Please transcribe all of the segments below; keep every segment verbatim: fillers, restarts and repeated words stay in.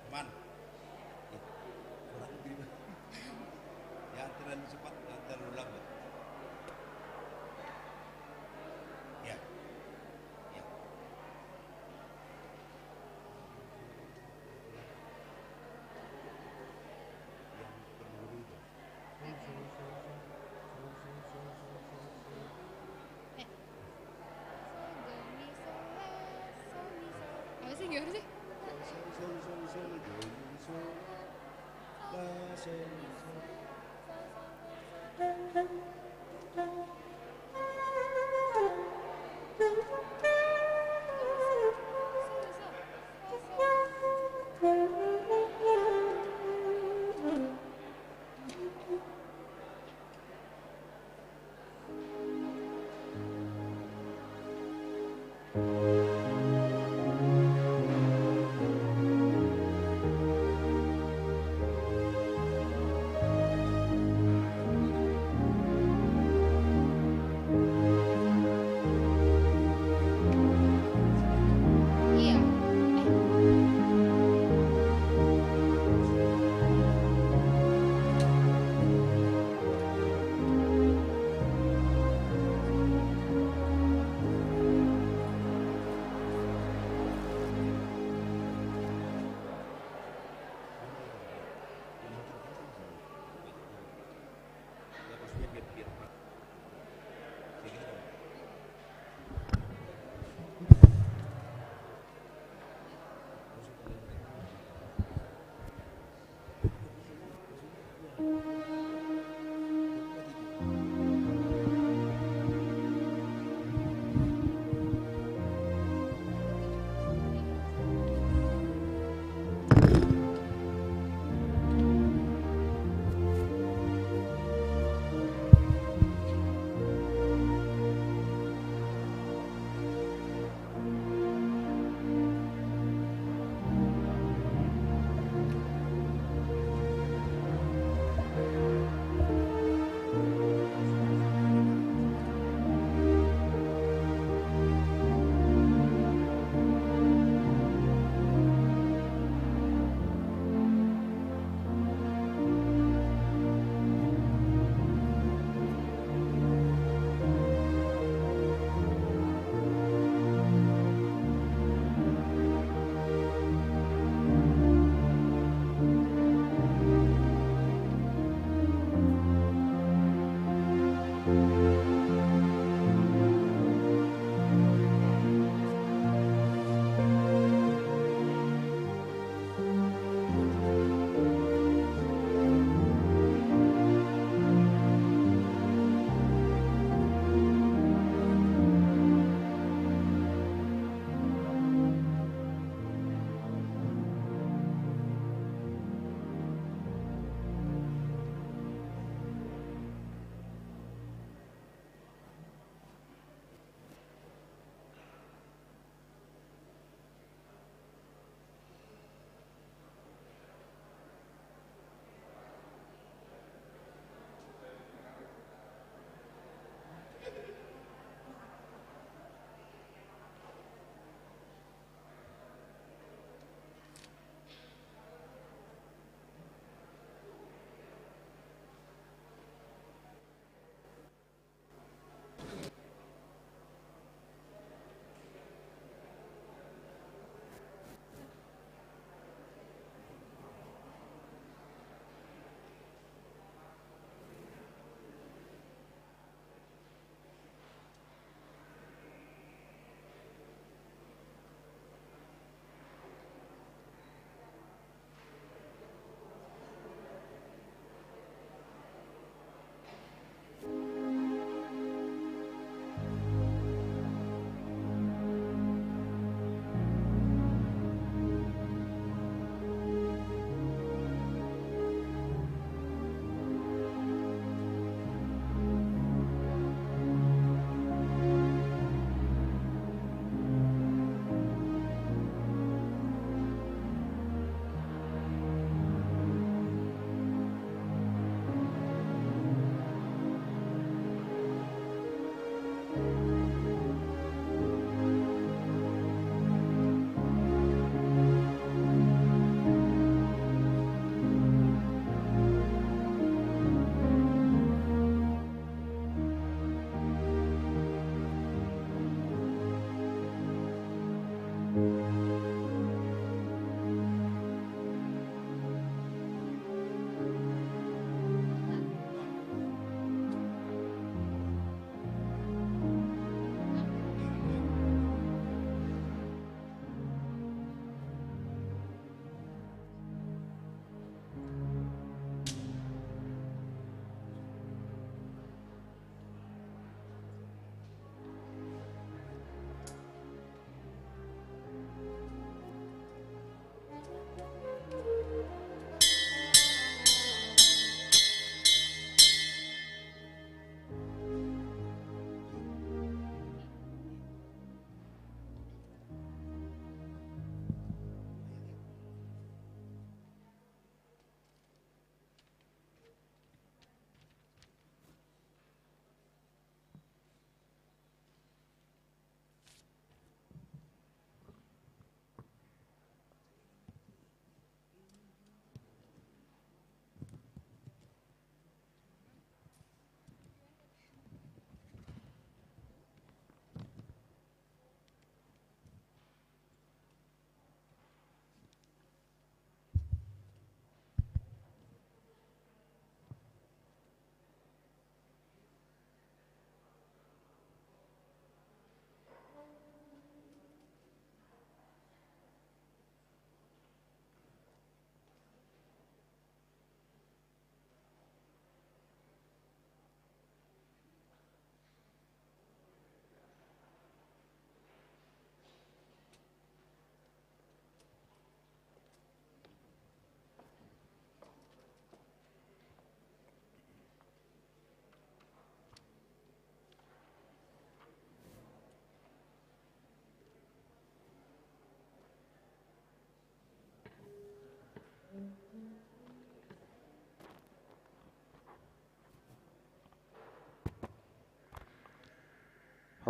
Aman. Kurang lima. Ya, terlalu cepat, ya, terlalu lambat. Ya. Ya. Eh. Apa sih, gimana sih?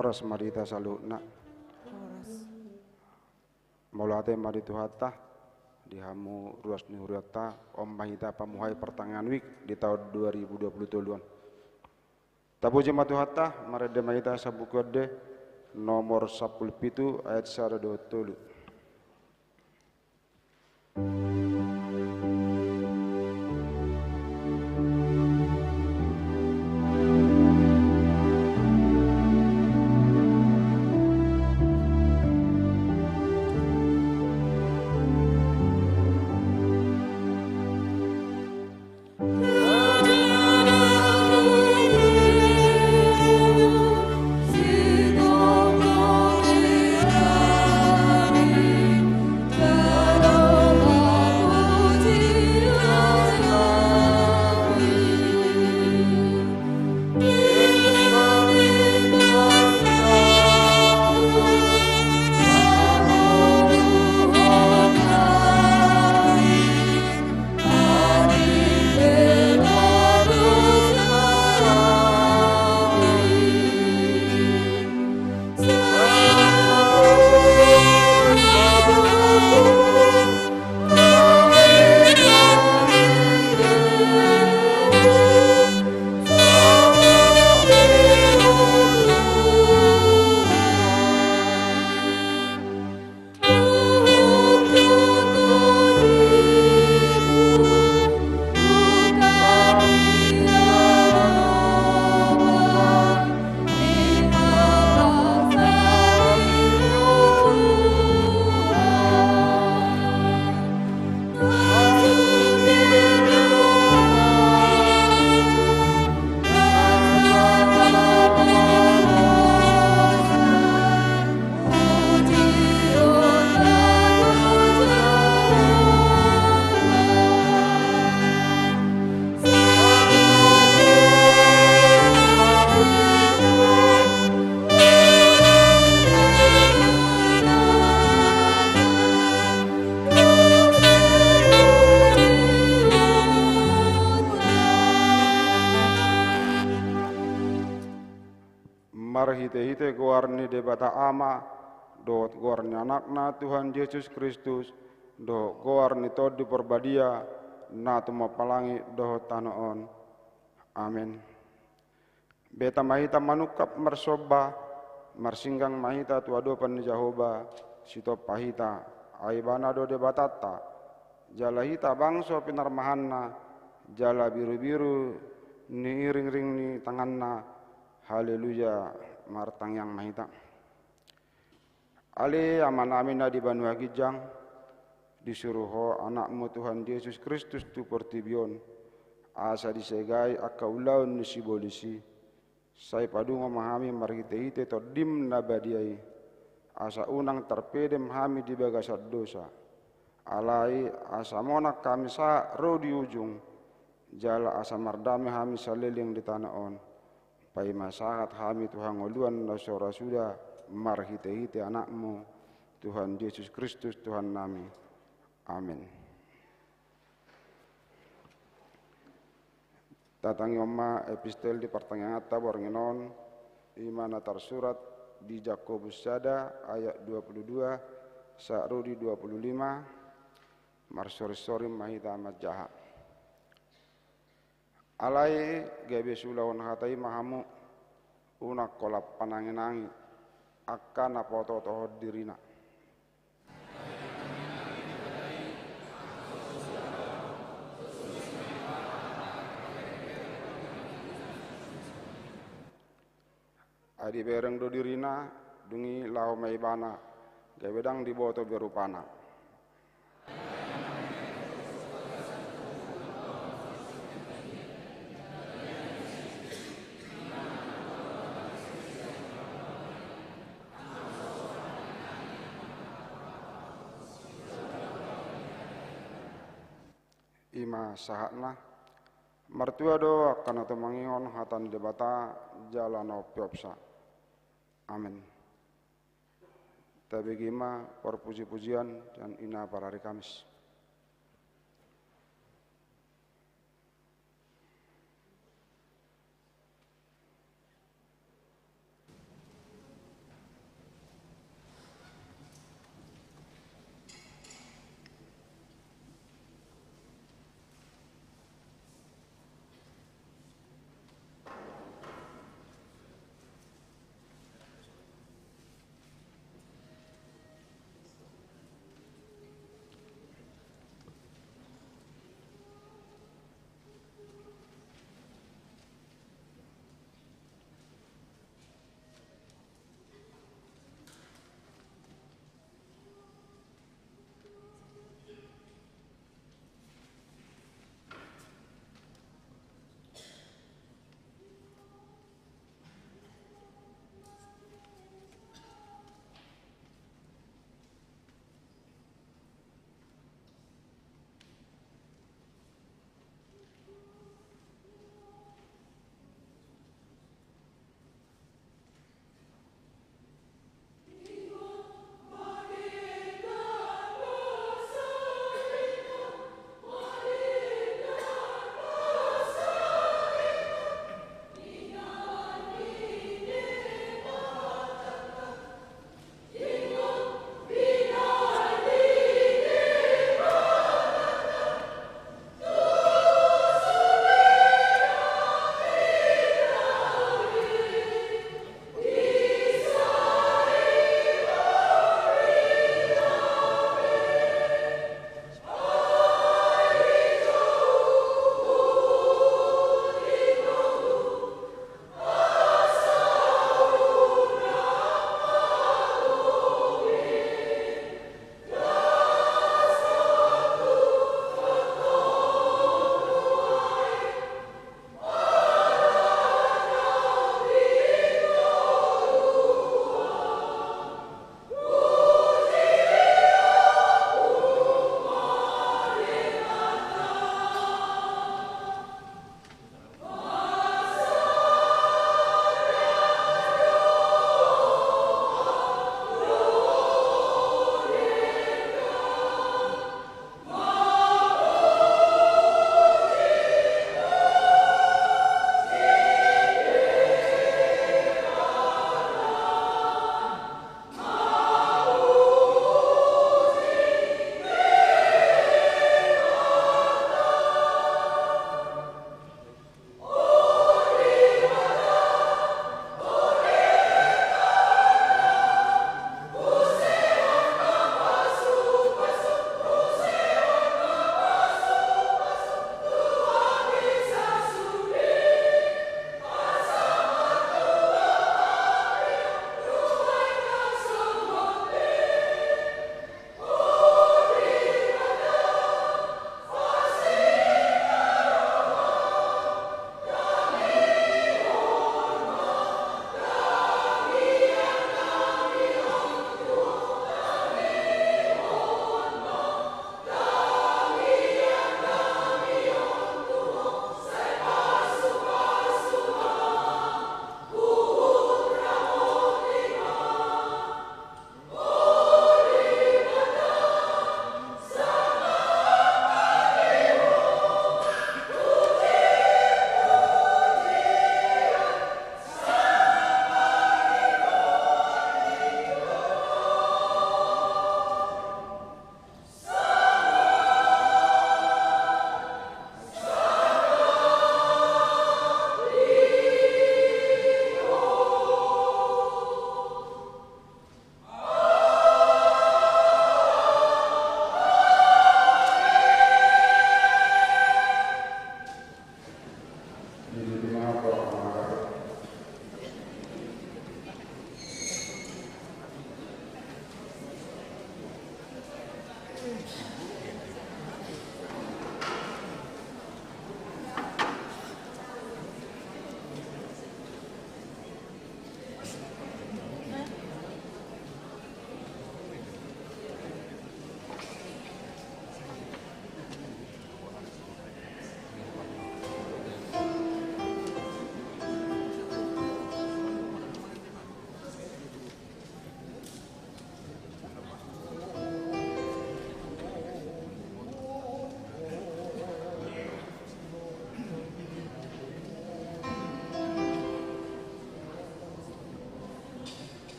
Horas ma di hita saluhutna. Horas. Mauliate ma di Tuhanta, di hamu ruas ni hurianta, on ma hita pamuhai partangiangan wijk di taon dua ribu dua puluh tolu on. Tapuji ma Tuhanta, marende ma hita sian Buku Ende nomor sampulu pitu ayat sada dohot tolu. Marhitehite goar ni Debata Ama, dohot goar ni Anakna Tuhan Jesus Kristus, dohot goar ni Tondi Parbadia, na tumompa langit dohot tano on. Amen. Beta ma hita manungkap marsomba, marsinggang ma hita tu adopan ni Jahowa, sitompa hita, ai Ibana do Debatanta, jala hita bangso pinarmahanna, jala birubiru ni iringiring ni tanganna. Haleluya, martangiang ma hita. Ale Amanami na di banua ginjang, disuru Ho Anakmu Tuhan Jesus Kristus tu portibi on, asa disegai angka ulaon ni sibolis i, sai padungo ma hami marhitehite Tondim na badia i, asa unang tarpedem hami di bagasan dosa. Alai asa monang hami sahat ro di ujung, jala asa mardame hami saleleng di tano on. Paima sahat hami tu hangoluan na so ra suda marhitehite Anakmu, Tuhan Jesus Kristus Tuhannami. Amen. Tatangihon ma epistel di partangianganta borngin on, i ma na tarsurat di Jakobus sada ayat dua puluh dua sahat ro di dua puluh lima, marsorinsorin ma hita manjaha. Alai gabe siulahon hata i ma hamu, unang holan pananginangi angka na paototohon dirina. Ai dibereng do dirina, dung i laho ma ibana, gabe ndang diboto be rupana. I ma sahatna. Martua do angka na tumangihon hata ni Debata jala na umpeopsa. Amen. Tabege ma parpujipujian sian ina parari Kamis.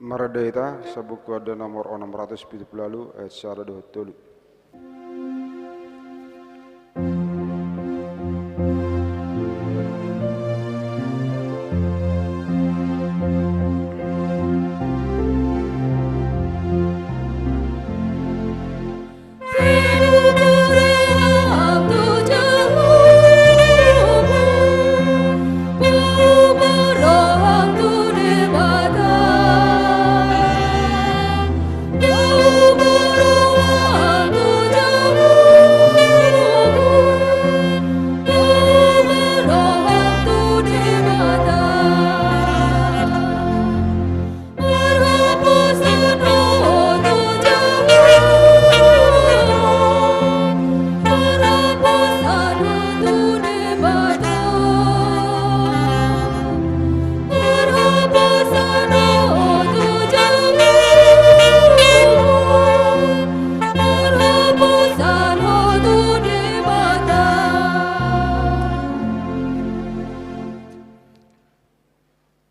Marende hita, Sabungkuan Ende nomor enam ratus pitu puluh ualu, ayat sada dohot tolu.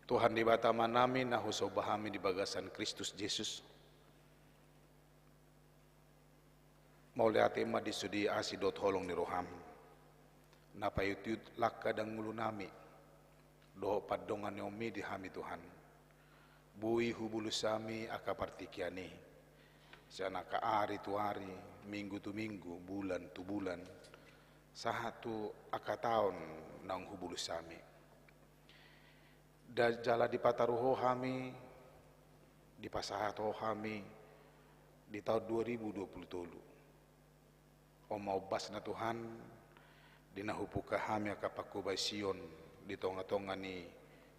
Tuhan Debata Amanami, na husomba hami di bagasan Kristus Jesus, mauliate ma di sude asi dohot holong ni roham, na paihutihut langka dan ngolunami dohot pandonganionmi di hami, Tuhan. Boi hubolus hami angka partingkian i, sian angka ari tu ari, minggu tu minggu, bulan tu bulan, sahat tu angka taon naung hubolus hami. Da-, jala dipataru Ho hami, dipasahat Ho hami di taon dua ribu dua puluh tolu. On ma ombasna, Tuhan, di na hubuka hami angka pangkobasion di tongatonga ni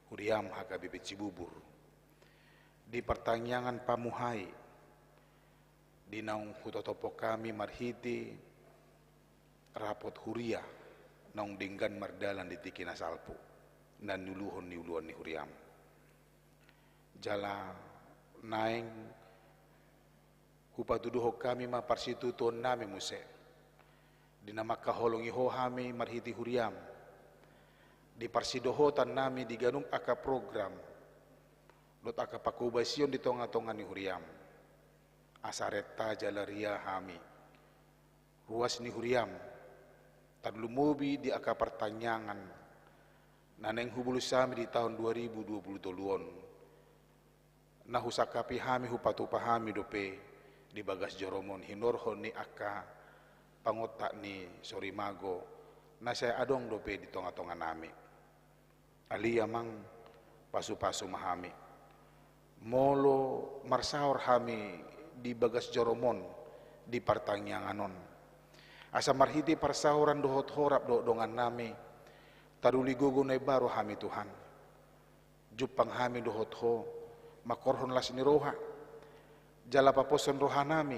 huriam H K B P Cibubur, di partangiangan pamuhai, di naung hutotophon hami marhite rapot huria naung denggan mardalan di tingki na salpu, na niuluhon ni uluan ni huriam. Jala naeng hupatuduhon hami ma parsitutuonnami muse, di na mangkaholongi Ho hami marhite huriam, di parsidohotannami di ganup angka program dohot angka pangkobasion di tongatonga ni huriam. Asa renta jala ria hami, ruas ni huriam, tarlumobi di angka partangiangan na naeng hubolus hami di taon dua ribu dua puluh tolu on, na husangkapi hami, hupatupa hami dope di bagas jorom on hinorhon ni angka pangontak ni sorimago na sai adong dope di tongatonganami. Ale Amang, pasupasu ma hami. Molo marsaor hami di bagas jorom on, di partangiangan on, asa marhite parsaoran dohot Ho rap dohot dongannami, taruli gogo na imbaru hami, Tuhan. Jumpang hami dohot Ho mangkorhon las ni roha, jala paposhon rohanami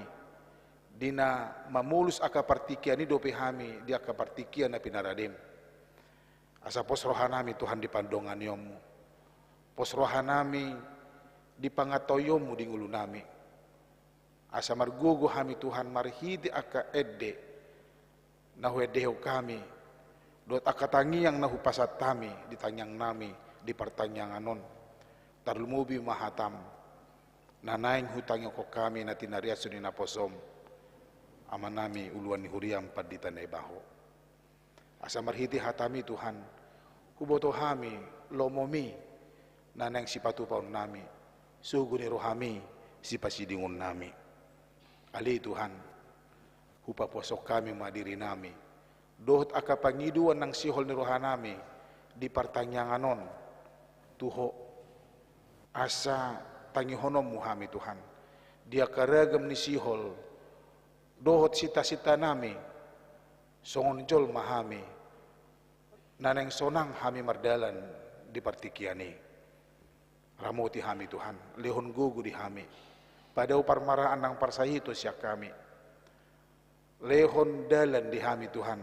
Di na mamolus angka partingkian i dope hami di angka partingkian na pinaradem. Asa pos rohanami Tuhan di pandonganionmu. Pos rohanami di pangantusionmu di ngolunami. Asa margogo hami Tuhan marhite angka ende na huendehon hami, dohot angka tangiang na hupasahat hami di tangiangnami di partangiangan on. Tarlumobi ma hatam, na naeng hutangihon hami na tinariashon ni naposom, Amanami uluan ni huriam Pandita Naibaho. Asa marhite hatami Tuhan, huboto hami lomomi na naeng sipatupaonnami, sogo ni rohami sipasidingonnami. Ale Tuhan, hupapuashon hami ma dirinami, dohot angka pangidoan nang sihol ni rohanami di partangiangan on tu Ho. Asa tangihononmu hami Tuhan, di angka ragam ni sihol dohot sintasintanami, songon jolma hami, na naeng sonang hami mardalan di partingkian i. Ramoti hami Tuhan, lehon gogo di hami, padao parmaraan nang parsahiton sian hami. Lehon dalan di hami Tuhan,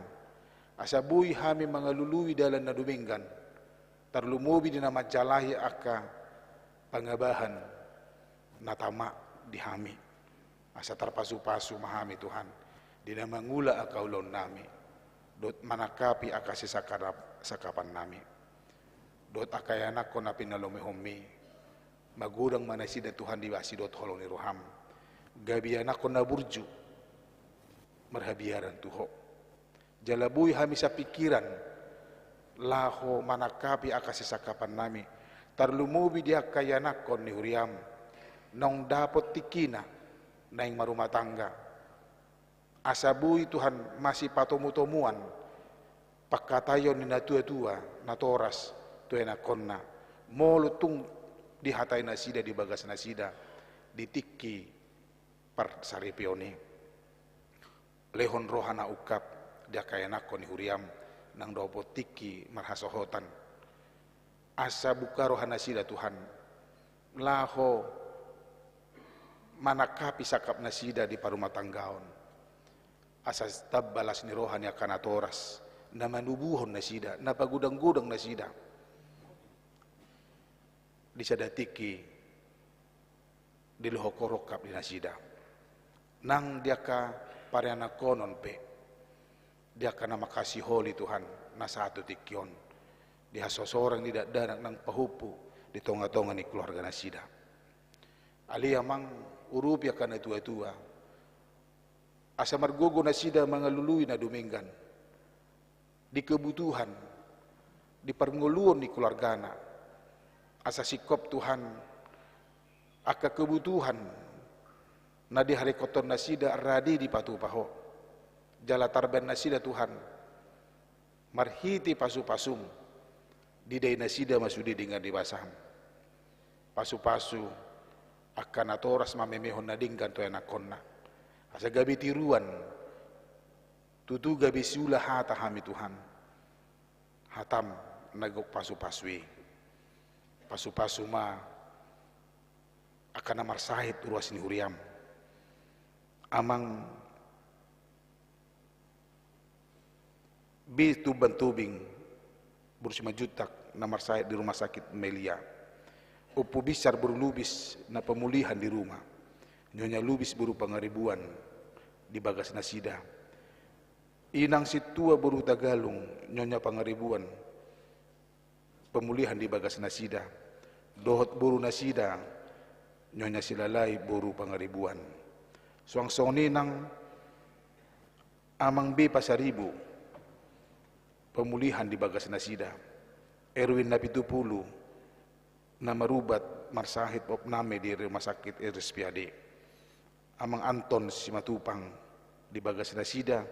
asa boi hami mangalului dalan na dumenggan, tarlumobi di na manjalahi angka pangabahan na tama di hami. Asa tarpasupasu ma hami Tuhan, di na mangula angka ulaonnami, dohot manangkapi angka sisangkap-, sangkapannami, dohot angka ianakhon na pinalomehonmi. Magodang ma nasida Tuhan di asi dohot holong ni roham, gabe ianakhon na burju marhabiaran tu Ho. Jala boi hami sapingkiran laho manangkapi angka sisangkapannami, tarlumobi di angka ianakhon ni huriam naung dapot tingkina naeng marumah tangga. Asa boi Tuhan masipatomutomuan pangkataion ni natuatua natoras tu ianakhonna, molo tung dihatai nasida di bagas nasida di tingki parsaripeon i. Lehon roha na ungkap di angka ianakhon ni huriam naung dapot tingki marhasohotan. Asa buka roha nasida Tuhan, laho manangkapi sangkap nasida di parumatanggaon. Asa tamba las ni roha ni angka natoras na manubuhon nasida, na pagodanggodang nasida di sada tingki dilehon Ho rongkap di nasida. Nang di angka parianakhonon pe, di angka na mangkasiholi Tuhan, na sahat tu tingki on, di hasosorang ni dakdanak nang pahompu di tongatonga ni keluarga nasida. Ale Amang, urupi angka natuatua, asa margogo nasida mangalului na dumenggan di kebutuhan, di parngoluon ni keluargana. Asa singkop Tuhan angka kebutuhan na diharingkothon nasida rade dipatupa Ho. Jala tarbaen nasida Tuhan, marhite pasupasum, didai nasida ma sude denggan ni basam. Pasupasu angka natoras mamemehon na denggan tu ianakhonna. Asa gabe tiruan, tutu gabe siula hata hami Tuhan. Hatam na gok pasupasu i. Pasupasu ma angka na marsahit ruas ni huriam. Amang, be Tumban Tobing boru Simanjuntak na marsahit di rumah sakit Melia. Ompu Binsar boru Lubis na pemulihan di rumah. Nyonya Lubis boru Pangaribuan di bagas nasida. Inang Sintua boru Hutagalung, Nyonya Pangaribuan, pemulihan di bagas nasida. Dohot boru nasida, Nyonya Silalai boru Pangaribuan. Suang songon i nang Amang B Pasaribu, pemulihan di bagas nasida. Erwin Napitupulu, na marubat marsahit opname di rumah sakit R S P A D. Amang Anton Simatupang di bagas nasida,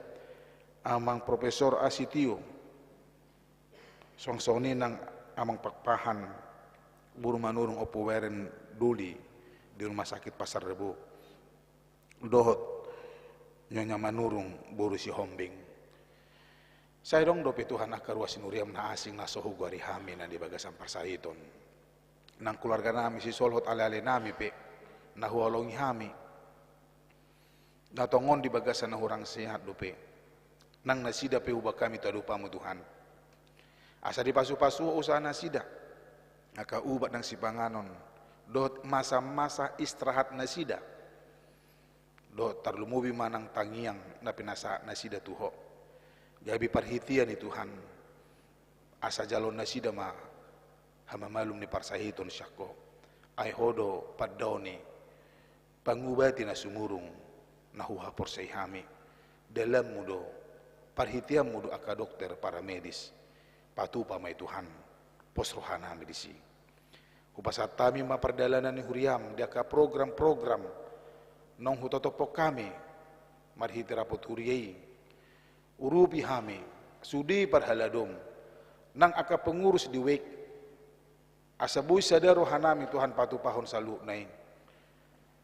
Amang Profesor Asitio, suang songon i nang Amang Pakpahan boru Manurung, Ompu Weren Doli di rumah sakit Pasar Rebo, dohot Nyonya Manurung boru Sihombing. Sai adong dope Tuhan angka ruas ni huriam na asing na so hugoari hami na di bagasan parsahiton. Nang keluarganami sisolhot alealenami pe na huholongi hami. Na tongon di bagasan na hurang sehat dope. Nang nasida pe hubahen hami tu adopanMu Tuhan. Asa dipasu-pasu Ho usaha nasida. Angka ubat nang sipanganon. Dohot masa-masa istirahat nasida. Dohot tarlumobi ma nang tangiang na pinasahat nasida tu Ho. Gabe parhitean i Tuhan. Asa jaloon nasida ma hamamalum ni parsahiton sian Ho. Ai Ho do pandaon ni pangubati na sumurung na huhaporseai hami. DalanMu do, parhiteanMu do angka dokter, paramedis. Patupa ma i Tuhan, pos rohanami disi. Hupasahat hami ma pardalanan ni huriaM di angka program-program naung hutotophon hami marhite rapot huria i. Urupi hami, sude parhaladoM, nang angka pengurus di wijk, asa boi sada rohanami Tuhan patupahon saluhutna i.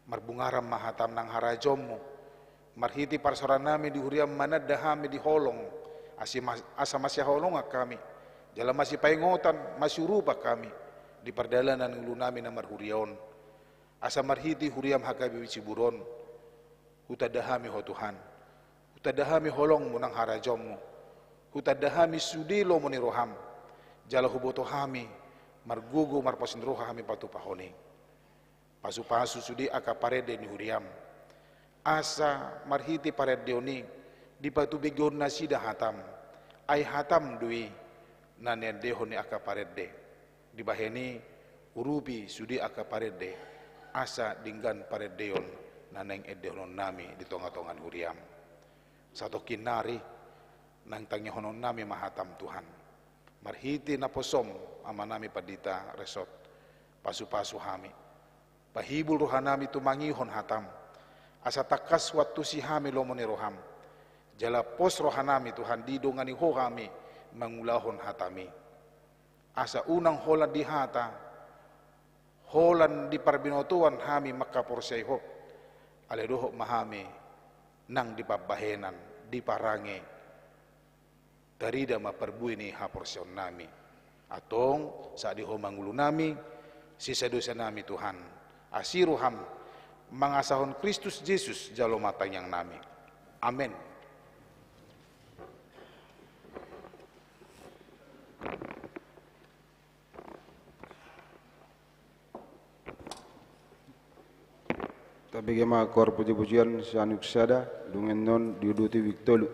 Marbungaran ma hataM nang harajaonMu. Marhite parsaorannami di huriaM mananda hami di holong, asi mas-, asa masihaholongan hami. Jala masipaingotan, masiurupan hami. Di pardalanan ni ngolunami na marhuria on. Asa marhite huriaM H K B P Siburon. Hutanda hami Ho Tuhan. Hutanda hami holongMu nang harajaonMu. Hutanda hami sude lomo ni rohaM. Jala huboto hami, margogo marpasu ni roha hami patupahon i. Pasu-pasu sude angka parende ni huriaM. Asa marhite parendeon i, dipatubegehon nasida hataM. Ai hataM do i, na niendehon ni angka parende. Dibahen i, urupi sude angka parende, asa denggan parendeon na naeng endehononnami di tonga-tonga ni huriaM. Satongkin nari, naeng tangihononnami ma hataM Tuhan. Marhite naposoM, amanami pandita resort, pasu-pasu hami. Pahibul rohanami tumangihon hataM. Asa tangkas huantusi hami lomo ni rohaM. Jala pos rohanami Tuhan didongani Ho hami mangulahon hataMi. Asa unang holan di hata, holan di parbinotoan hami mangkaporseai Ho. Alai dohot ma hami nang di pambahenan, di parange. Tarida ma parbue ni haporseaonnami. Antong, sahat di Ho ma ngolunami, sesa dosanami Tuhan. Asi rohaM, mangasahon Kristus Jesus jalo ma tangiangnami. Amen. Tabege ma koor puji-pujian sian wijk sada, dung i annon diuduti wijk tolu.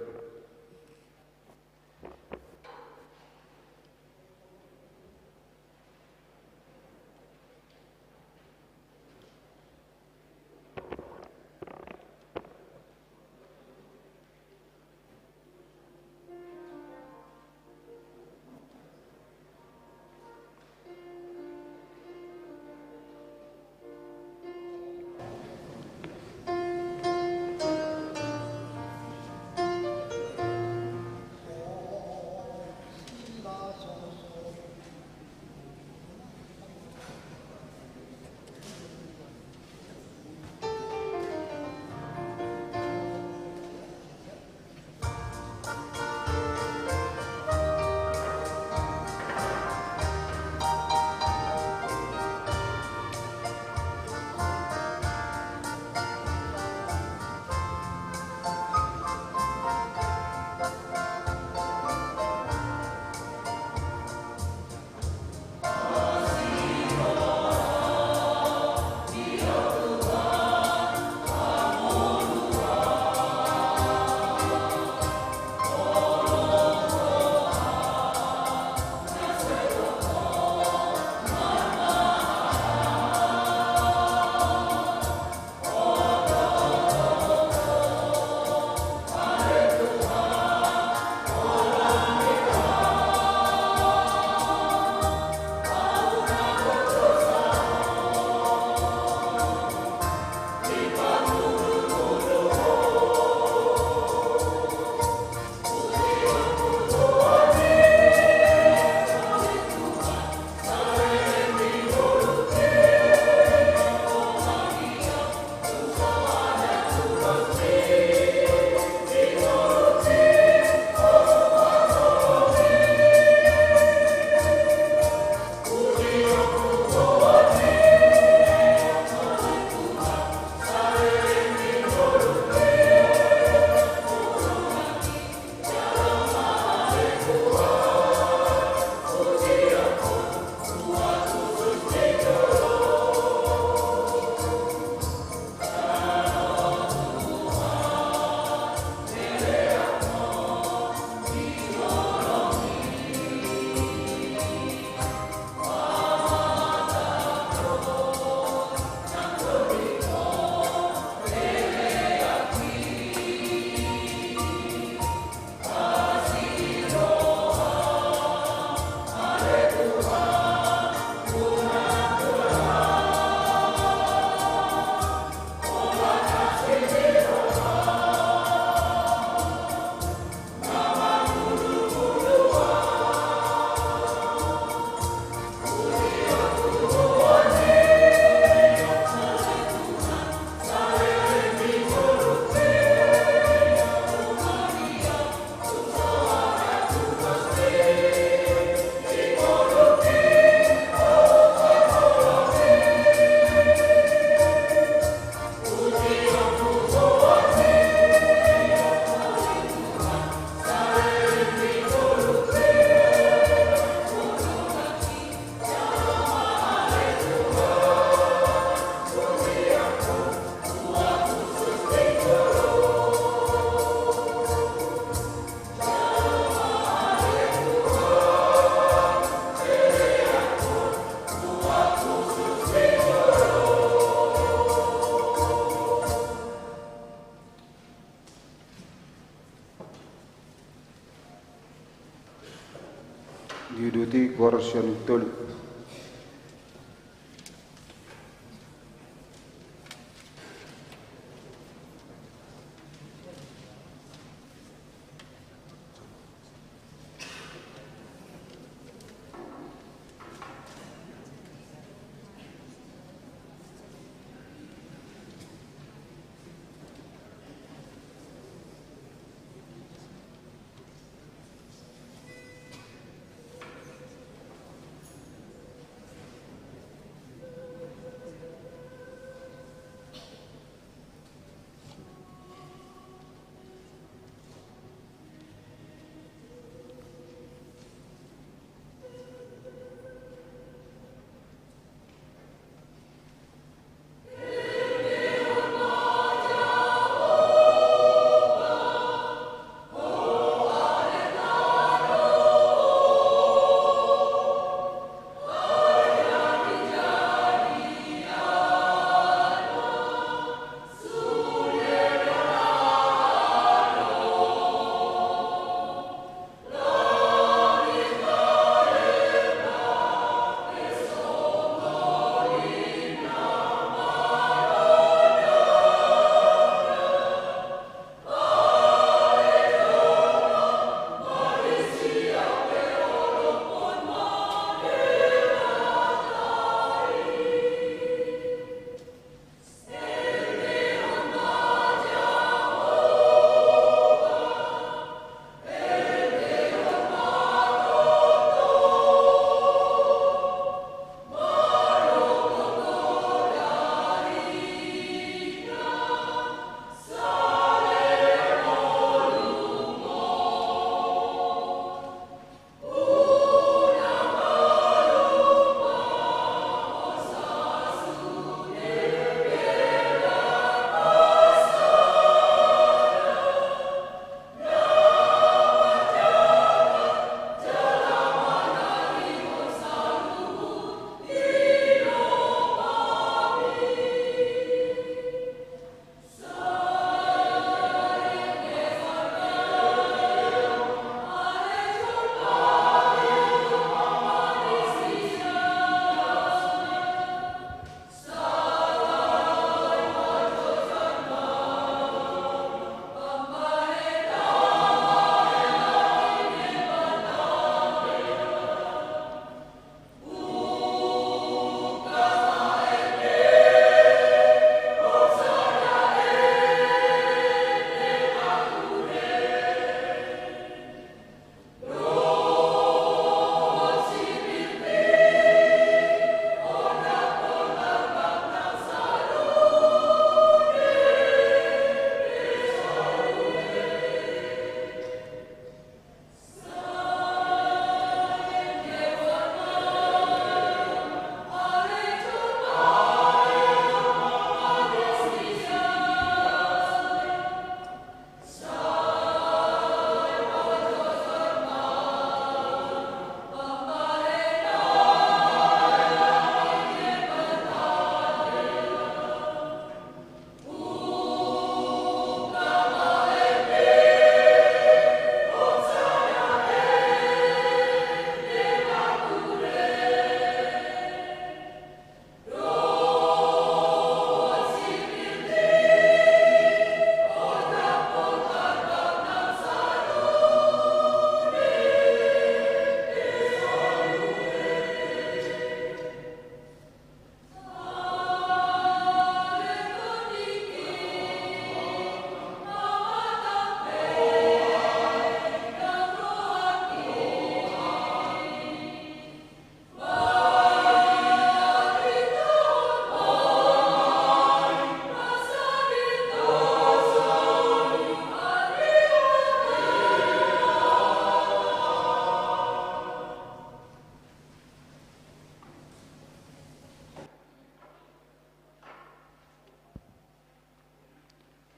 Diuduti koor sian Tolu.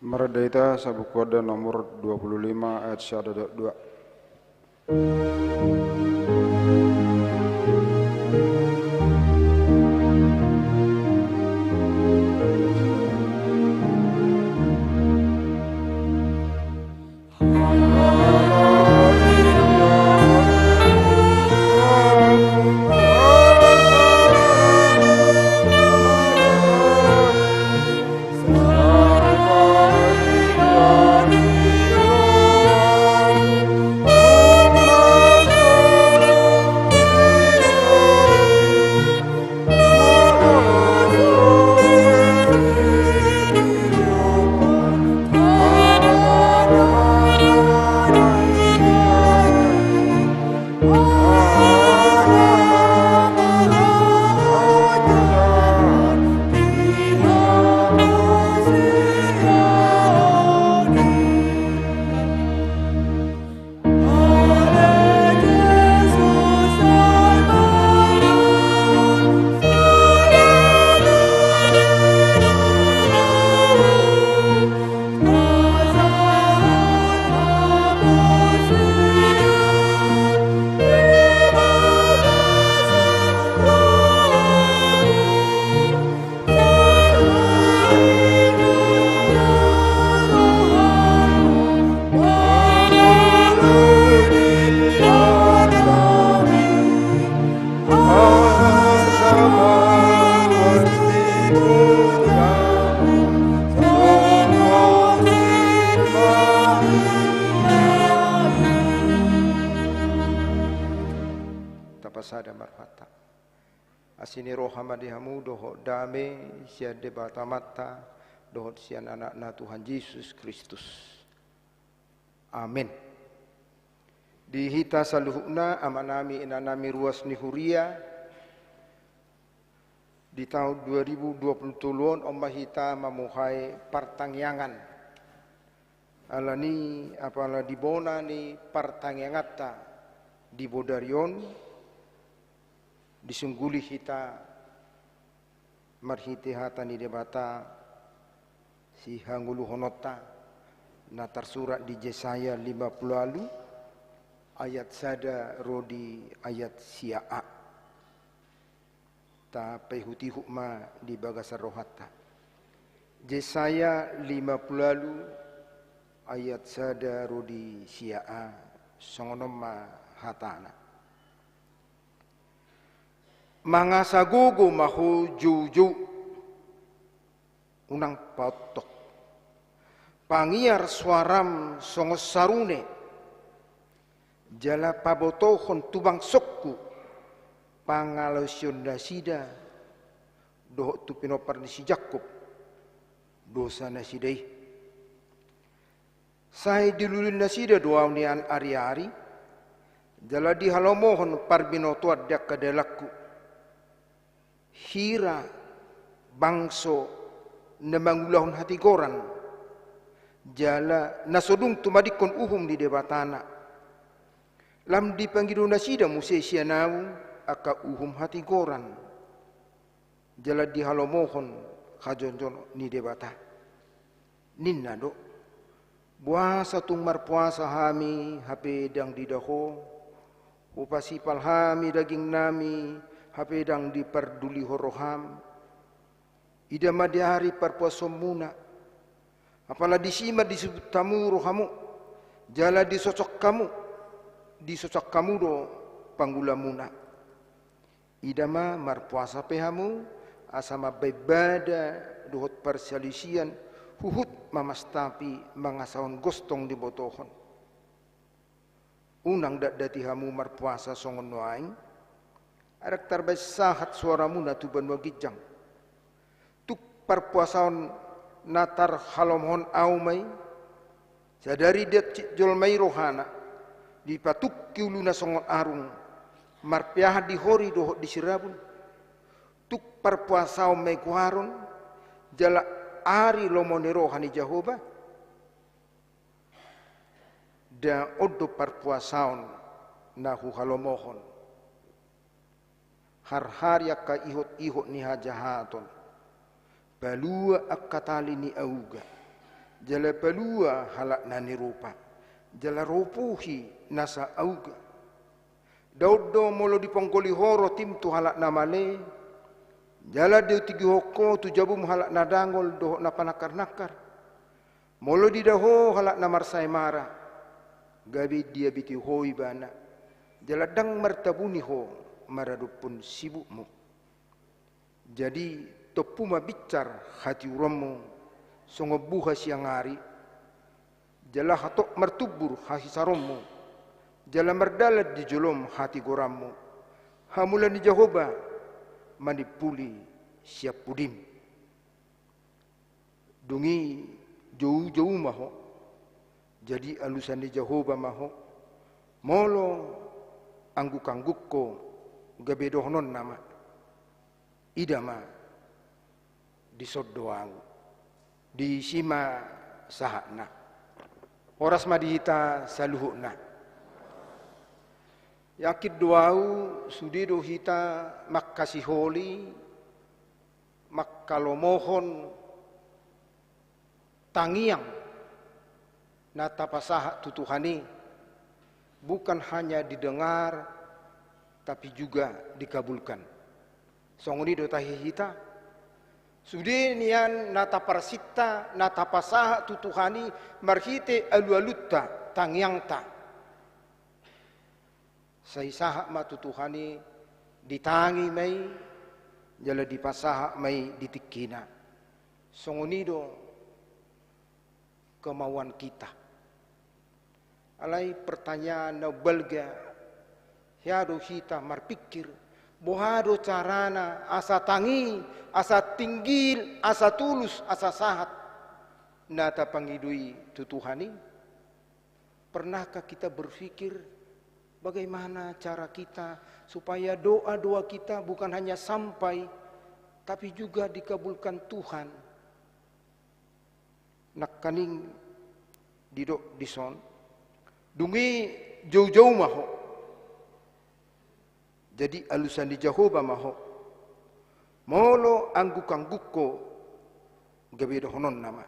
Marende hita Sabungkuanda nomor dua puluh lima ayat sada dohot dua. Tapasada ma rohanta. Asi ni roha ma di hamu dohot dame sian Debata Amanta dohot sian Anakna Tuhan Jesus Kristus. Amen. Di hita saluhutna, amanami, inanami, ruas ni huria, di taon dua ribu dua puluh tolu on, on ma hita mamuhai partangiangan. Alani apala di bona ni partangianganta di bodari on, disungguli hita marhite hata ni Debata sihangoluhononta na tarsurat di Jesaya lima pulu ualu ayat sada ro di ayat sia a. Tapaihutihut ma di bagasan rohanta. Jesaya lima pulu ualu ayat sada ro di sia a, songon on ma hatana. Mangasa gogo ma ho joujou, unang paontok. Pangiar soaram songon sarune, jala pabotohon tu bangsongku pangalaosion nasida dohot tu pinompar ni si Jakkob dosa nasida i. Sai dilului nasida do ahu nian ariari, jala dihalomohon parbinotoan di angka dalanku. Hira bangso na mangulahon hatigoran, jala na so dung tumadingkon uhum ni Debatana. Lam dipangido nasida muse sian ahu angka uhum hatigoran, jala dihalomohon hajongjong ni Debata. Ninna do: Boasa tung marpuasa hami hape ndang dida ho? Hupasipal hami dagingnami hape ndang dipardulihon roham? Ida ma di ari parpuasaonmuna, apala disi ma disubut hamu rohamu, jala disosok hamu, disosok hamu do pangulamuna. Ida ma marpuasa pe hamu, asa mambahen bada dohot parsalisian, huhut mamastapi mangasahon gostong dibotohon. Unang datdati hamu marpuasa songon nuaeng, ai ndang tarbahen sahat soaramuna tu banua ginjang. Tung parpuasaon na tarhalomohon ahu ma i, sadari diansik jolma i rohana, dipatungki uluna songon arung, marpeahan di hori dohot di sirabun. Tung parpuasaon ma i goaron, jala ari lomo ni roha ni Jahowa. Ndang on do parpuasaon na huhalomohon. Harhari angka ihotihot ni hajahaton, palua angka tali ni auga, jala palua halak na nirupa, jala ropuhi nasa auga. Ndang on do molo diponggoli ho rotim tu halak na male, jala diutigihon ho tu jabum halak na dangol dohot na panangkarnangkar. Molo dida ho halak na marsaemara, gabe diabiti ho ibana, jala ndang martabuni ho maradophon sibukmu. Jadi, tompu ma binsar hatiuronmu songon buha siang ari, jala hatop martumbur hahisaronmu, jala mardalan di jolom hatigoranmu, hamu ala ni Jahowa manimpuli sian pudim. Dung i joujou ma ho, jadi alusan ni Jahowa ma ho, molo anggukangguk ho, gabe dohononna ma: Ida ma, dison do ahu. Disi ma sahatna. Horas ma di hita saluhutna. Yakin do ahu, sude do hita mangkasiholi, mangkalomohon tangiang na tapasahat tu Tuhan i, bukan hanya didengar, tapi juga dikabulkan. Songon i do tahe hita. Sude nian na taparsinta, na tapasahat tu Tuhan i marhite alualunta, tangiangta. Sai sahat ma tu Tuhan i, ditangi ma i, jala dipasahat ma i di tingkina. Songon i do kemauan kita. Alai pertanyaan na umbalga, hea do hita marpingkir, boha do carana asa tangi, asa tinggil, asa tulus, asa sahat na tapangido i tu Tuhan i? Pernahkah kita berpikir bagaimana cara kita supaya doa-doa kita bukan hanya sampai, tapi juga dikabulkan Tuhan? Nangkaning didok dison, dung i joujou ma ho. Jadi alusan ni Jahowa ma ho. Molo angguk-angguk ho, gabe dohononna ma.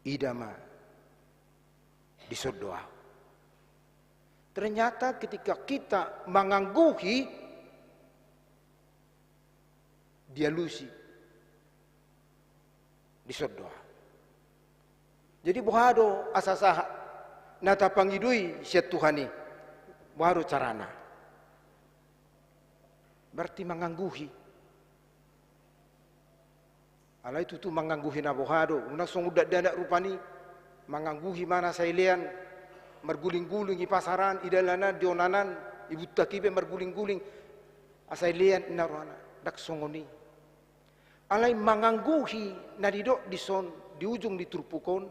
Ida ma, dison do ahu. Ternyata ketika kita mangangguhi, dialusi, dison do ahu. Jadi boha do asa sahat na tapangido i sian Tuhan i? Boha do carana? Berarti mangangguhi. Alai tutu mangangguhi na boha do, unang songon dakdanak rupani. Mangangguhi ma na sai lean, marguling-guling i pasaran, i dalanan, di onanan, i buntak i pe marguling-guling. Asa i lean inna rohana, ndang songon i. Alai mangangguhi na didok dison di ujung ni turpuk on,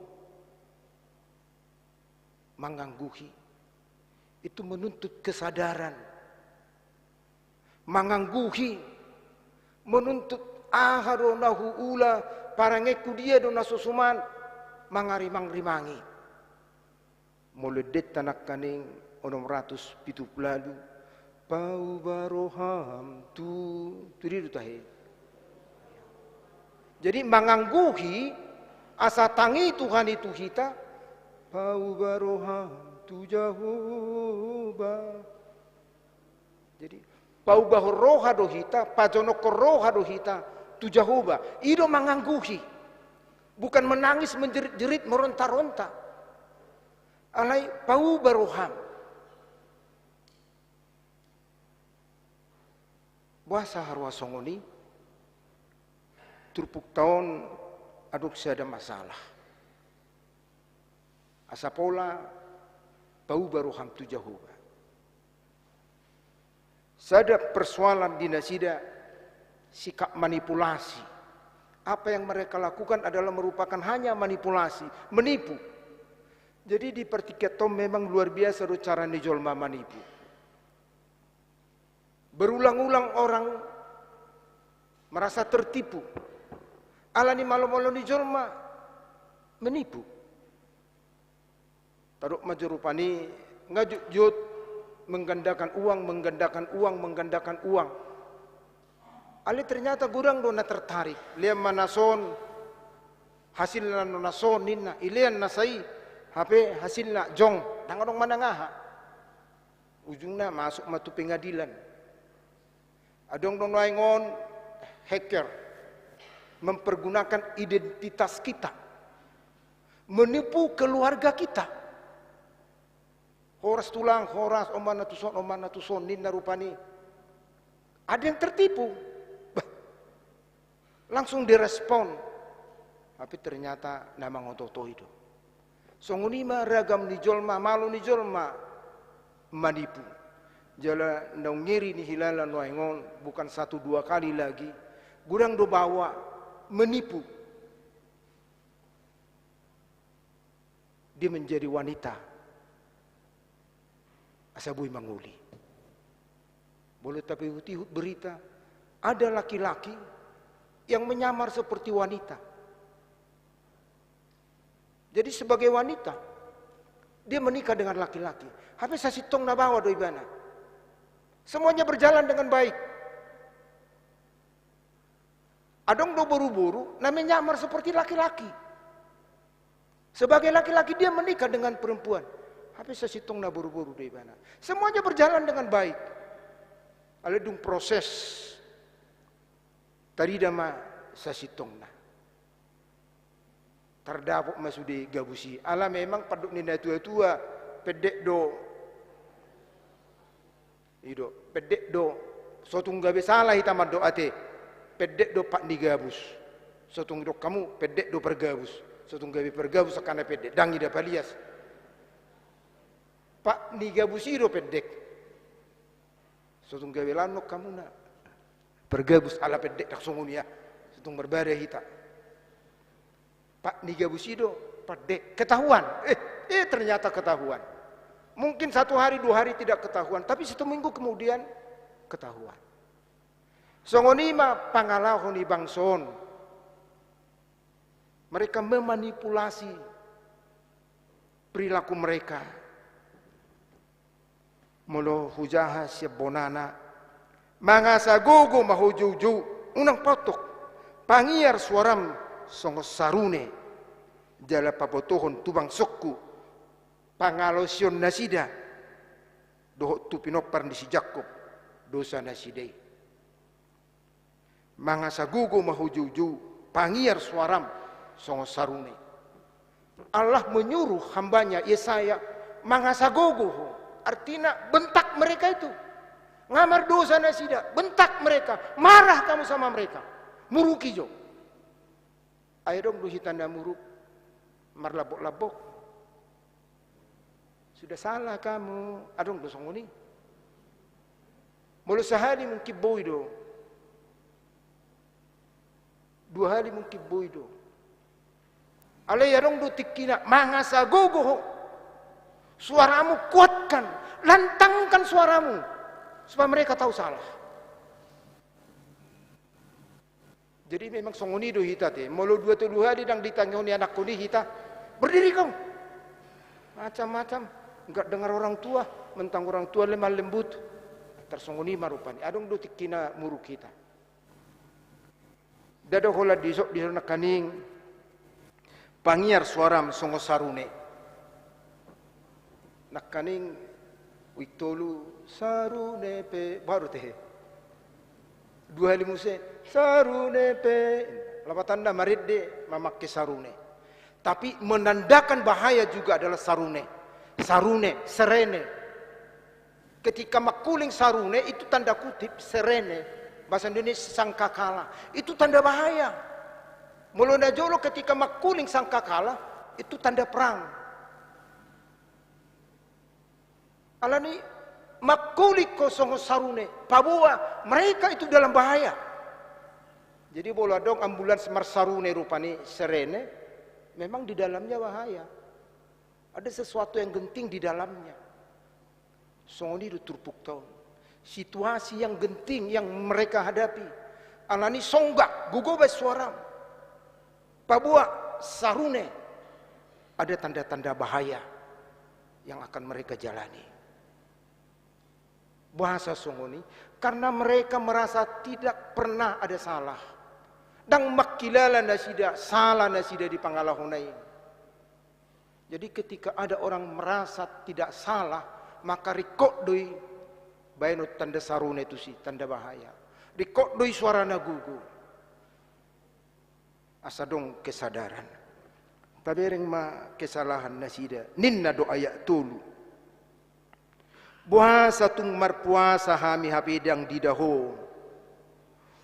mangangguhi itu menuntut kesadaran. Mangangguhi menuntut aha do na huula, parangeku dia do na so suman, mangarimang-rimangi. Molo endenta nangkaning onom ratus pitu pulu ualu, pauba roham tu, tu dia do tahe. Jadi mangangguhi asa tangi Tuhan i tu hita, pauba roham tu Jahowa. Jadi paubahon roha do hita, pajonokhon roha do hita tu Jahowa. I do mangangguhi. Bukan menangis menjerit-jerit, meronta-ronta. Alai pauba roham. Boasa haroa songon i? Turpukta on adong sada masalah. Asa pola pauba roham tu Jahowa. Sada persoalan di nasida, sikap manipulasi. Apa yang mereka lakukan adalah merupakan hanya manipulasi, menipu. Jadi di partingkian on memang luar biasa do cara ni jolma manipu. Berulang-ulang orang merasa tertipu. Alani malo-malo ni jolma menipu. Tadok ma jo rupani, nga jotjot menggandakan uang, menggandakan uang, menggandakan uang. Alai ternyata godang do na tertarik. Lean ma na son, hasilna do na son ninna. Ilean na sai, hape hasilna jong. Ndang adong manang aha. Ujungna masuk ma tu pengadilan. Adong do nuaeng on hacker mempergunakan identitas kita, menipu keluarga kita. Horas tulang, horas, on ma na tuson, on ma na tuson, ninna rupani. Ada yang tertipu. Bah, langsung direspon. Tapi ternyata na mangoto-otoi do. Songon i ma ragam ni jolma, malo ni jolma manipu. Jala naung ngeri nihilala nuaeng on, bukan satu dua kali lagi. Godang do baoa menipu. Dia menjadi wanita. Asa boi mangoli. Molo tapaihut-ihut berita, ada laki-laki yang menyamar seperti wanita. Jadi sebagai wanita, dia menikah dengan laki-laki. Hape sasintongna baoa do ibana. Semuanya berjalan dengan baik. Adong do boru-boru na menyamar seperti laki-laki. Sebagai laki-laki dia menikah dengan perempuan. Hape sasintongna boru-boru do ibana. Semuanya berjalan dengan baik. Alai dung proses, tarida ma sasintongna. Tardapot ma sude gabus i. Ala memang pandok ni natua-tua, pendek do. I do, pendek do. So tung gabe sala hita mandok ate. Pendek do pat ni gabus. So tung didok hamu, pendek do pargabus. So tung gabe pargabus angka na pendek. Ndang ida palias. Pat ni gabus i do pendek. Sotung gabe laon hamuna. Pargabus ala pendek, ndang songon i, ah. Sotung marbada hita. Pat ni gabus i do pendek. Ketahuan. Eh, eh, ternyata ketahuan. Mungkin satu hari, dua hari tidak ketahuan, tapi satu minggu kemudian ketahuan. Songon i ma pangalaho ni bangso on. Mereka memanipulasi perilaku mereka. Molo hujaha sian bonana, mangasa gogo ma ho joujou, unang paotok, pangiar suaram songon sarune, jala pabotohon tu bangsongku, pangalaosion nasida dohot tu pinompar ni si Jakkob dosa nasida i. Mangasa gogo ma ho joujou, pangiar suaram songon sarune. Allah menyuruh hambanya Yesaya, mangasa gogo ho. Artina, bentak mereka itu. Nga mardosa nasida, bentak mereka, marah kamu sama mereka. Muruki jo. Ai adong do hita na muruk marlambok-lambok. Sudah salah kamu, adong do songon i. Molo sahali mungkin boi do. Dua hali mungkin boi do. Alai adong do tingkina, mangasa gogo ho. Suaramu kuatkan, lantangkan suaramu. Supaya mereka tahu salah. Jadi memang songon i do hita te. Molo dua tolu hali ndang ditangihon ni anakkon i hita, berdiri kau. Macam-macam. Nggak dengar orang tua, mentang orang tua lemah lembut. Tarsongon i ma rupani. Adong do tingkina muruk hita. Ndada holan dison, dison nangkaning. Pangiar suaram songon sarune. Nangkaning uik tolu, sarune pe, baru tehe. Dua hali muse, sarune pe. Lapatanna marende mamake sarune. Tapi menandakan bahaya juga adalah sarune. Sarune, serene. Ketika mangkuling sarune, itu tanda kutip, serene, bahasa Indonesia sangkakala. Itu tanda bahaya. Molo na jolo ketika mangkuling sangkakala, itu tanda perang. Alani mangkuling ho songon sarune, paboa mereka itu dalam bahaya. Jadi molo adong ambulans marsarune rupani serene, memang di dalamnya bahaya. Ada sesuatu yang genting di dalamnya. Songon i do turpukta on. Situasi yang genting yang mereka hadapi. Alani songgak, gogo baen suaram. Paboa sarune, ada tanda-tanda bahaya yang akan mereka jalani. Boasa songon i? Karena mereka merasa tidak pernah ada salah. Ndang mangkilala nasida, salah nasida di pangalahona i. Jadi ketika ada orang merasa tidak salah, maka ringkot do i baenon tanda sarune tusi, tanda bahaya. Ringkot do i suarana gogo. Asa adong kesadaran. Tabereng ma kesalahan nasida. Ninna do ayat tolu. Boasa tung marpuasa hami hape ndang diida Ho?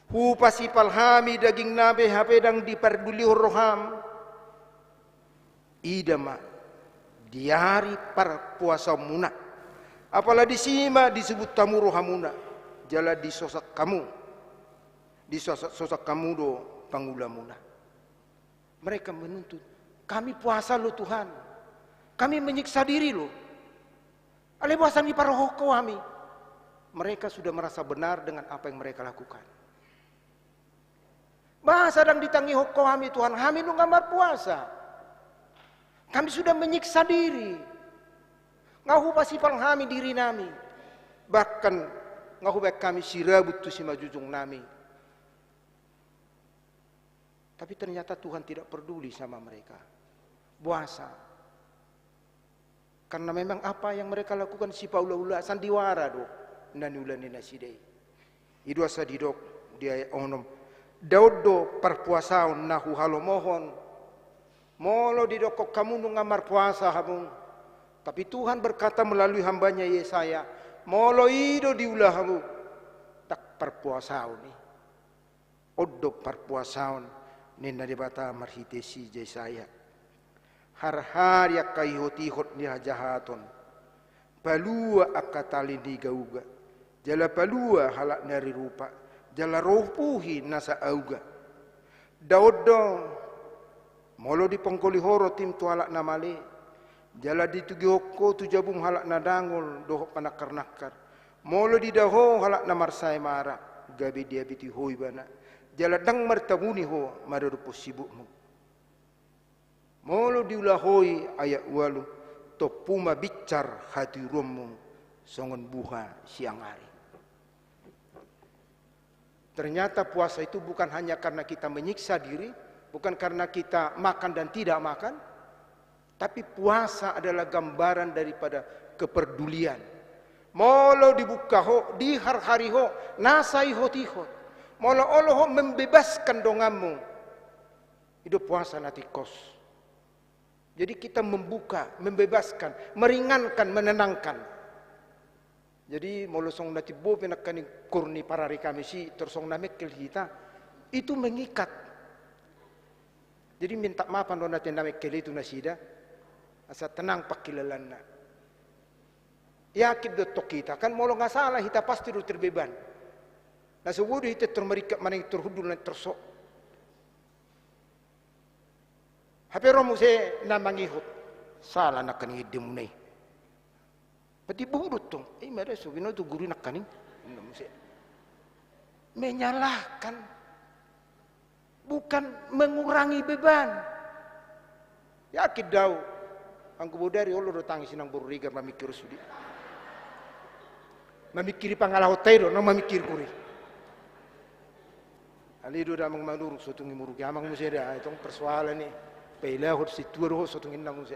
Hupasipal hami dagingnami hape ndang dipardulihon roham? Ida ma, di ari parpuasaonmuna. Apala disi ma disubut hamu rohamuna, jala disosak hamu. Disosak, sosak hamu do pangulamuna. Mereka menuntut, kami puasa loh Tuhan. Kami menyiksa diri loh. Alai boasa Ho parohahon hami? Mereka sudah merasa benar dengan apa yang mereka lakukan. Boasa ndang ditangihon Ho hami Tuhan, hami nunga marpuasa. Kami sudah menyiksa diri. Nga hupasipal hami dirinami. Bahkan nga hubaen hami sirabut tu simanjujungnami. Tapi ternyata Tuhan tidak peduli sama mereka. Boasa? Karena memang apa yang mereka lakukan sipaulaula, sandiwara do na niula ni nasida i. I do asa didok di ayat onom. Ndang on do parpuasaon na huhalomohon. Molo didokkon hamu nunga marpuasa hamu. Tapi Tuhan berkata melalui hambanya Yesaya, molo i do diula hamu, ndang parpuasaon i. On do parpuasaon, ninna Debata marhite si Jesaya. Harhari angka ihotihot ni hajahaton, Palua angka tali ni gauga, jala palua halak na rirupa, jala ropuhi nasa auga. Daon do, molo diponggoli ho rotim tu halak na male, jala ditugihon ho tu jabum halak na dangol dohot panangkarnangkar. Molo dida ho halak na marsaemara, gabe diabiti ho ibana, jala ndang martabuni ho maradophon sibukmu. Molo diula ho i, ayat ualu, tompu ma binsar hatiuronmu songon buha siang ari. Ternyata puasa itu bukan hanya karena kita menyiksa diri, bukan karena kita makan dan tidak makan, tapi puasa adalah gambaran daripada kepedulian. Molo dibuka ho, diharhari ho, nasa ihot-ihot. Molo olo ho membebaskan donganmu. I do puasa na tingkos. Jadi kita membuka, membebaskan, meringankan, menenangkan. Jadi molo songon na timbo pe nangkaning koor ni parari Kamis i, tor songon na mengkel hita, itu mengikat. Jadi minta maaf do na te na mengkel i tu nasida, asa tenang pangkilalaanna. Yakin do tong hita, kan molo nga sala hita pasti do terbeban. Na so boi do hita tor maringkat manang tor hundul nang tor so. Hape ro muse na mangihut. Sala nangkaning endemuna i. Berarti bodoh tong. Eh, mada so binoto guru nangkaning. Ninna muse. Menyalahkan. Bukan mengurangi beban. Yakin do au. Anggo bodari olo do tangis inang boru Regar mamingkiri sude. Mamingkiri pangalahonta i do, na mamingkiri kuri. Alai do damang manuruk, so tung i muruk i amang muse da, ai tong persoalan i. Pailahon sintua do ho, so tung i ninna muse.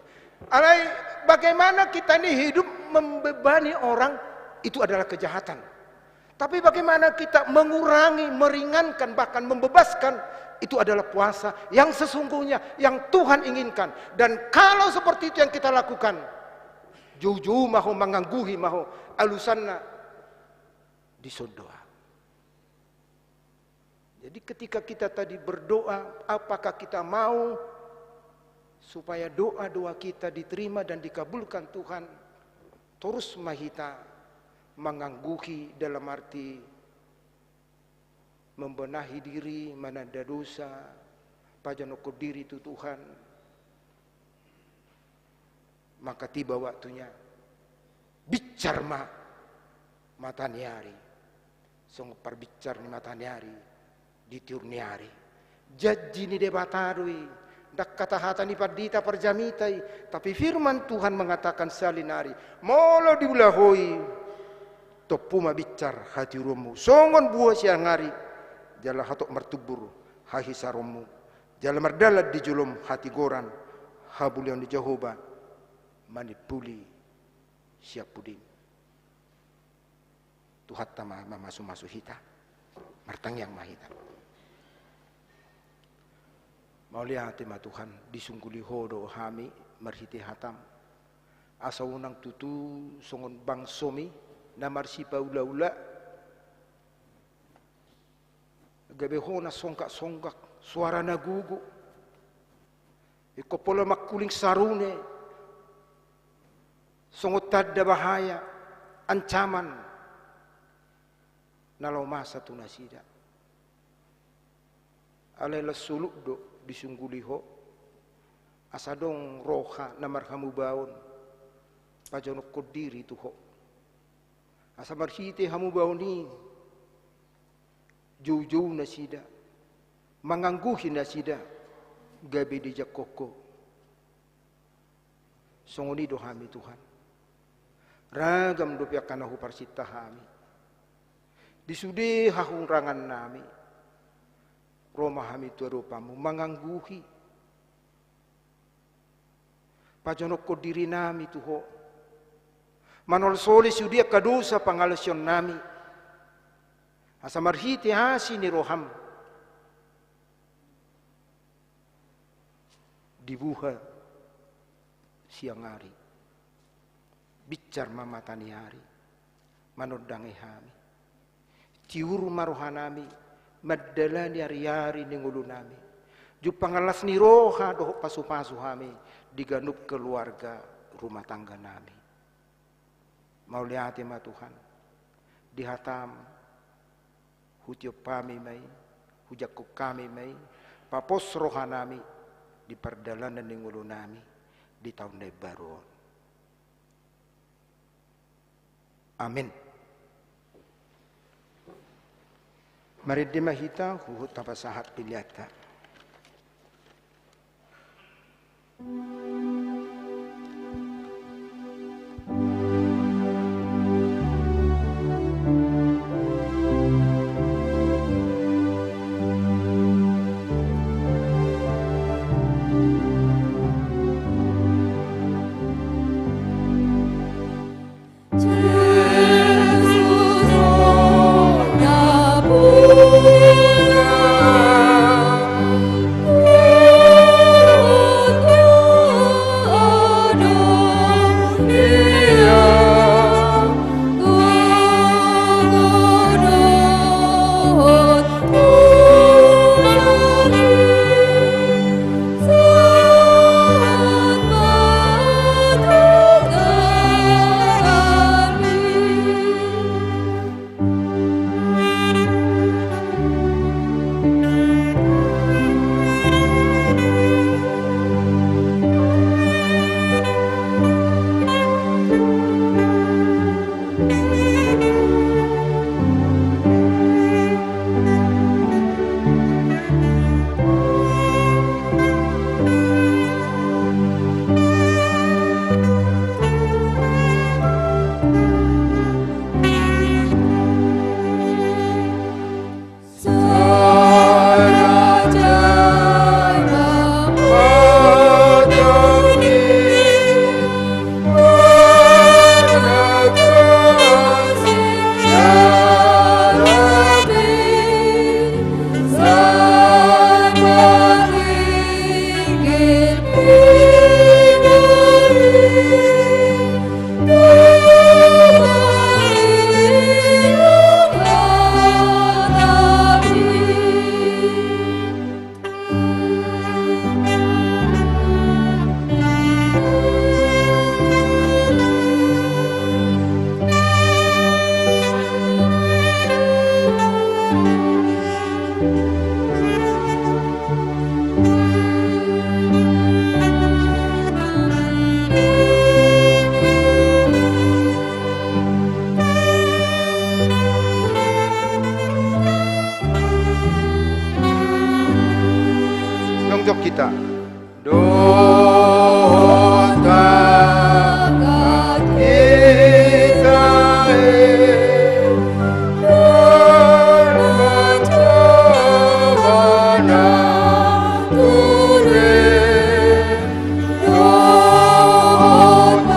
Alai bagaimana kita ini hidup membebani orang, itu adalah kejahatan. Tapi bagaimana kita mengurangi, meringankan, bahkan membebaskan, itu adalah puasa yang sesungguhnya, yang Tuhan inginkan. Dan kalau seperti itu yang kita lakukan, joujou ma ho, mangangguhi ma ho, alusanna dison do au. Jadi ketika kita tadi berdoa, apakah kita mau supaya doa-doa kita diterima dan dikabulkan Tuhan? Torus ma hita mangangguhi dalam arti membenahi diri, mananda dosa, pajonokhon diri tu Tuhan. Maka tiba waktunya, binsar ma mata ni ari. Songon parbinsar ni mata ni ari di tiur ni ari. Janji ni Debata do i, ndang hata-hata ni pandita parjamita i, tapi firman Tuhan mengatakan salinari, molo diula ho i, tompu ma binsar hatiuronmu songon buha siang ari, jala hatop martumbur hahisaronmu, jala mardalan di jolom hatigoran, hamuliaon ni Jahowa manimpuli sian pudim. Tuhanta ma mamasu-masu hita. Martangiang ma hita. Mauliate ma Tuhan, disungguli Ho do hami marhite hataM. Asa unang tutu songon bangsoMi na marsipaula-ula, gabe hona songgak-songgak, suara na gogo. Ingkon pola mangkuling sarune, songon tanda bahaya, ancaman na laho masa tu nasida. Alai las soluk do disungguli Ho, asa adong roha na marhamubaon, pajonokhon diri tu Ho. Asa marhite hamubaon i, joujou nasida, mangangguhi nasida, gabe dijangkon Ho. Songon i do hami Tuhan. Ragam dope angka na huparsinta hami. Di sude hahurangannami, ro ma hami tu adopanMu mangangguhi. Pajonokhon dirinami tu Ho. Manolsoli sude angka dosa pangalaosionnami. Asa marhite asi ni rohaM, dibuha siang ari. Binsar ma mata ni ari manondangi hami. Tiur ma rohanami mandalani ari-ari ni ngolunami. Jumpang las ni roha dohot pasu-pasu hami di ganup keluarga rumah tangganami. Mauliate ma Tuhan, di hataM hutiop hami ma i, hujangkon hami ma i, papos rohanami di pardalanan ni ngolunami di taon na imbaru on. Amin. Marende ma hita huhut tapasahat peleanta. Jongjong hita. Dohot tangan hita i, dohot tangan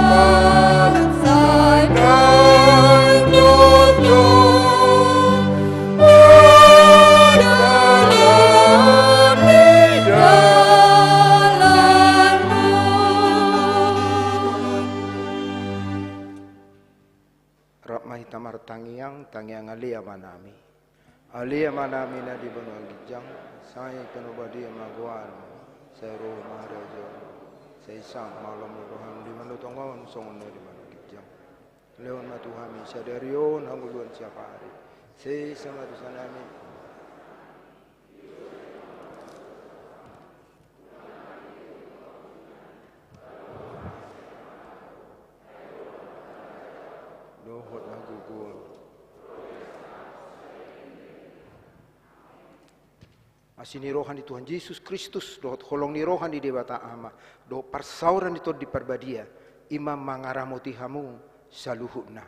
hita i, dohot tangan hita i. Rap ma hita martangiang, tangiang Ale Amanami. Ale Amanami na di banua ginjang, sai pinabadia ma goarMu, sai ro ma harajaonMu, sai sangap ma lomo ni rohaM di banua tonga on songon na di banua ginjang. Lehon ma tu hami sadari on hangoluan siapari. Sesa ma dosanami. Dohot hagogoon. Asi ni roha ni Tuhan Jesus Kristus, dohot holong ni roha ni Debata Ama, dohot parsaoran ni Tondi Parbadia, i ma mangaramoti hamu saluhutna.